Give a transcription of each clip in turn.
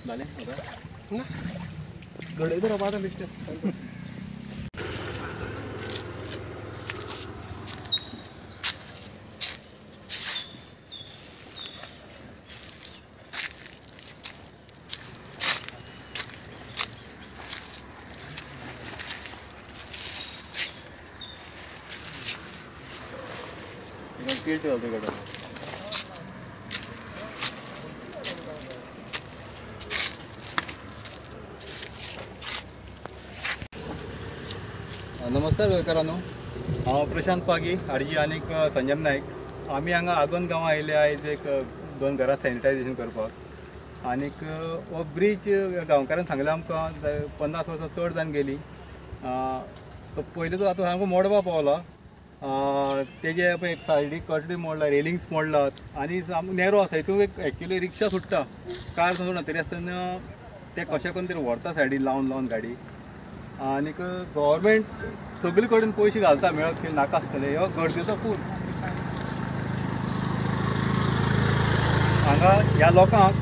जालें ना घडय तर आतां बेश्टें. नमस्कार गोंयकारांनो, हांव प्रशांत पागी आरजी आनीक संजम नायक. आमी हांगा आगोंद गांवां आयिल्ले आयज एक दोन घरां सॅनिटायझेशन करपाक. आनीक हो ब्रीज गांवकारान सांगलें आमकां 50 वर्सां चड जावन गेली. तो पयलीं तो आतां सामको मोडपा पावला. तेजे पळय सायडीक कटली मोडला, रेलिंग्स मोडलात आनी सामको नॅरो आसा. हितून एक एक्चुली रिक्षा सुट्टा, कार सुद्दां तरी आसतना ते कशें करून तरी व्हरता सायडीन लावन लावन गाडी. आनीक गव्हर्मेंट सगळे कडेन पयशे घालता मेळत खंय नाका आसतलें. हो गरजेचो पूल हांगा ह्या लोकांक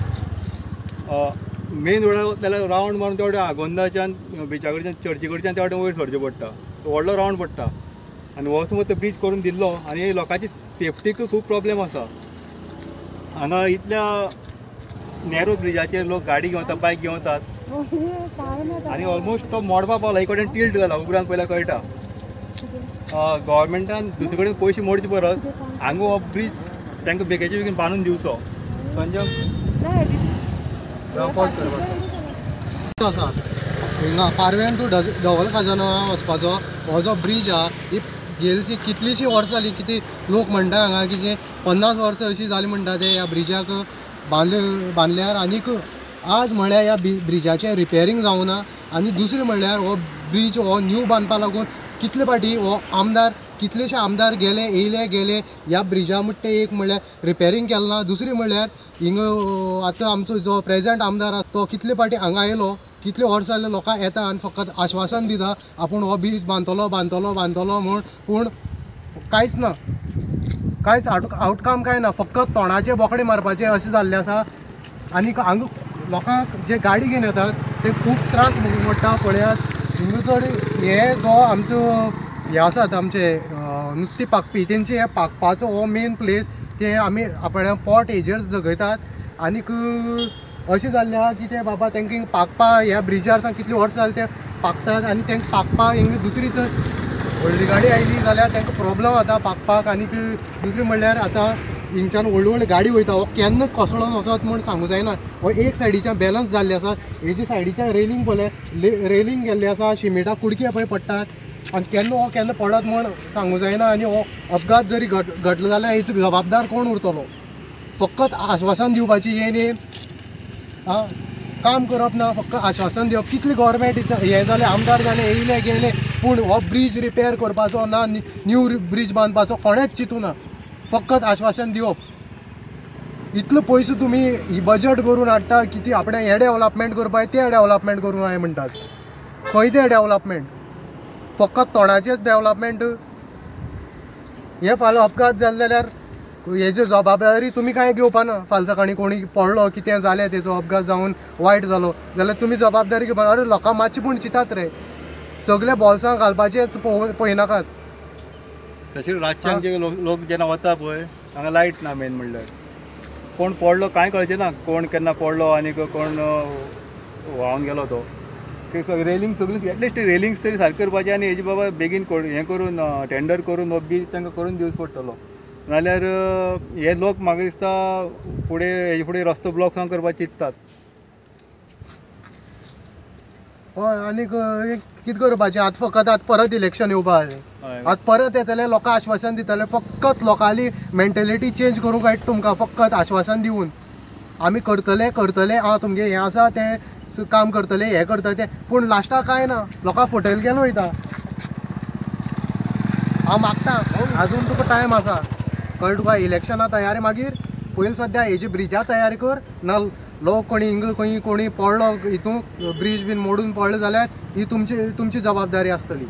मेन रोडार जाल्यार रावंड मारून तेवटेन आगोंदाच्यान बिचा कडच्यान चर्ची कडच्यान तेवटेन वयर सरचें पडटा. तो व्हडलो रावंड पडटा आनी हो समज तो ब्रीज करून दिल्लो आनी लोकांची सेफ्टीक खूब प्रॉब्लेम आसा. हांगा इतल्या नॅरो ब्रिजाचेर लोक गाडी घेवन वता, बायक घेवन वतात आनी ऑलमोस्ट तो मोडपा पावला. एक कडेन टिल्ट जाला उपरांत पयल्यार कळटा. गव्हर्मेंटान दुसरे कडेन पयशे मोडचे परस हांगा हो ब्रीज तांकां बेगीनच्या बेगीन बांदून दिवचो. संजय आसा हिंगा पारव्यान टू धवल खाजनो वचपाचो हो जो ब्रीज आहा ही गेली कितलीशीं वर्सां जालीं. कितें लोक म्हणटा हांगा की जे 50 वर्सां अशीं जालीं म्हणटा ते ह्या ब्रिजाक बांदल्यार. आनीक आज म्हळ्यार ह्या ब्रिजाचें रिपेरींग जावना. आनी दुसरें म्हणल्यार हो ब्रीज हो न्यू बांदपा लागून कितले फाटी हो आमदार कितलेशे आमदार गेले येयले गेले ह्या ब्रिजा म्हणटा एक म्हणल्यार रिपेरींग केलें ना. दुसरें म्हणल्यार हिंगा आतां आमचो जो प्रेजेंट आमदार आसा तो कितले फाटी हांगा आयलो, कितले वर्सां जाले लोकांक येता आनी फकत आश्वासन दिता आपूण हो ब्रीज बांदतलो बांदतलो बांदतलो म्हूण, पूण कांयच ना, कांयच आवटकम कांय ना. फकत तोंडाचे बोकडे मारपाचे अशें जाल्लें आसा. आनी हांगा लोकांक जे गाडी घेवन येतात ते खूब त्रास पडटा. पळयात हिंगा चड हे जो आमचो हे आसात आमचे नुस्तें पागपी तेंचे हे पागपाचो हो मेन प्लेस ते आमी आपल्या पोट हेजेर जगयतात. आनीक अशें जाल्लें आहा की ते बाबा तांकां पागपा ह्या ब्रिजार सावन कितलीं वर्सां जालीं ते पागतात आनी तांकां पागपाक हिंगा दुसरी तर व्हडली गाडी आयली जाल्यार तांकां प्रोब्लम जाता पागपाक. आनीक दुसरें म्हणल्यार आतां हिंगच्यान व्हडली व्हडली गाडी वयता, हो केन्ना कोसळोन वचत म्हूण सांगूं जायना. हो एक सायडीच्यान बॅलन्स जाल्ले आसा, हेजे सायडीच्यान रेलिंग पळय रेलिंग गेल्ले आसा, शिमिटा कुडके पळय पडटात आनी केन्ना हो केन्ना पडत म्हूण सांगूं जायना. आनी हो अपघात जरी घडलो जाल्यार हेचो जबाबदार कोण उरतलो? फकत आश्वासन दिवपाची हें न्ही, आं काम करप ना, फक्त आश्वासन दिवप. कितले गव्हर्मेंट हें जालें, आमदार जाले, येयले गेले, पूण हो ब्रीज रिपेर करपाचो ना, न्यू ब्रीज बांदपाचो कोणेच चिंतू ना, फकत आश्वासन दिवप. इतलो पयसो तुमी बजट करून हाडटा कितें आपणें हें डेवलपमेंट करपाक तें डेवलपमेंट करूंक जाय म्हणटात. खंय तें डेवलपमेंट? फकत तोंडाचेंच डेवलपमेंट. हे फाल्यां अपघात जाले जाल्यार हेजी जबाबदारी तुमी कांय घेवपा ना. फाल्यां सकाळीं कोणी पडलो कितें जालें तेजो अपघात जावन वायट जालो जाल्यार तुमी जबाबदारी घेवपा. अरे लोकां मातशें पूण चिंतात रे, सगळे बोल्सां घालपाचेंच पळयनाकात. तशें रातचे आमचे लोक जेन्ना वता पळय हांगा लायट ना मेन म्हणल्यार कोण पडलो कांय कळचें ना, कोण केन्ना पडलो आनी कोण व्हांवन गेलो तो. रेलिंग सगळी एटलिस्ट रेलिंग्स तरी सारकें करपाचें आनी हेजी बाबा बेगीन हें करून टेंडर करून हो बील तांकां करून दिवचो पडटलो. नाल्यार हे लोक म्हाका दिसता फुडें हेजे फुडें रस्तो ब्लॉक सावन करपाक चिंततात. हय, आनीक कितें करपाचें आतां? फकत आतां परत इलेक्शन येवपा जाय, आतां परत येतले लोकांक आश्वासन दितले. फकत लोकांली मेंटेलिटी चेंज करूंक मेळटा तुमकां फकत आश्वासन दिवन. आमी करतले करतले, आं तुमगें हें आसा तें काम करतले, हें करतले तें, पूण लास्टाक कांय ना, लोकांक फटयल घेवन वयता. हांव मागता आजून तुका टायम आसा, कळ्ळें तुका? इलेक्शना तयारी मागीर पयलीं सद्या हेजी ब्रिजा तयारी कर ना. लोक कोणी हिंगा खंय कोणी पडलो हितून ब्रीज बीन मोडून पडलो जाल्यार ही तुमची तुमची जबाबदारी आसतली.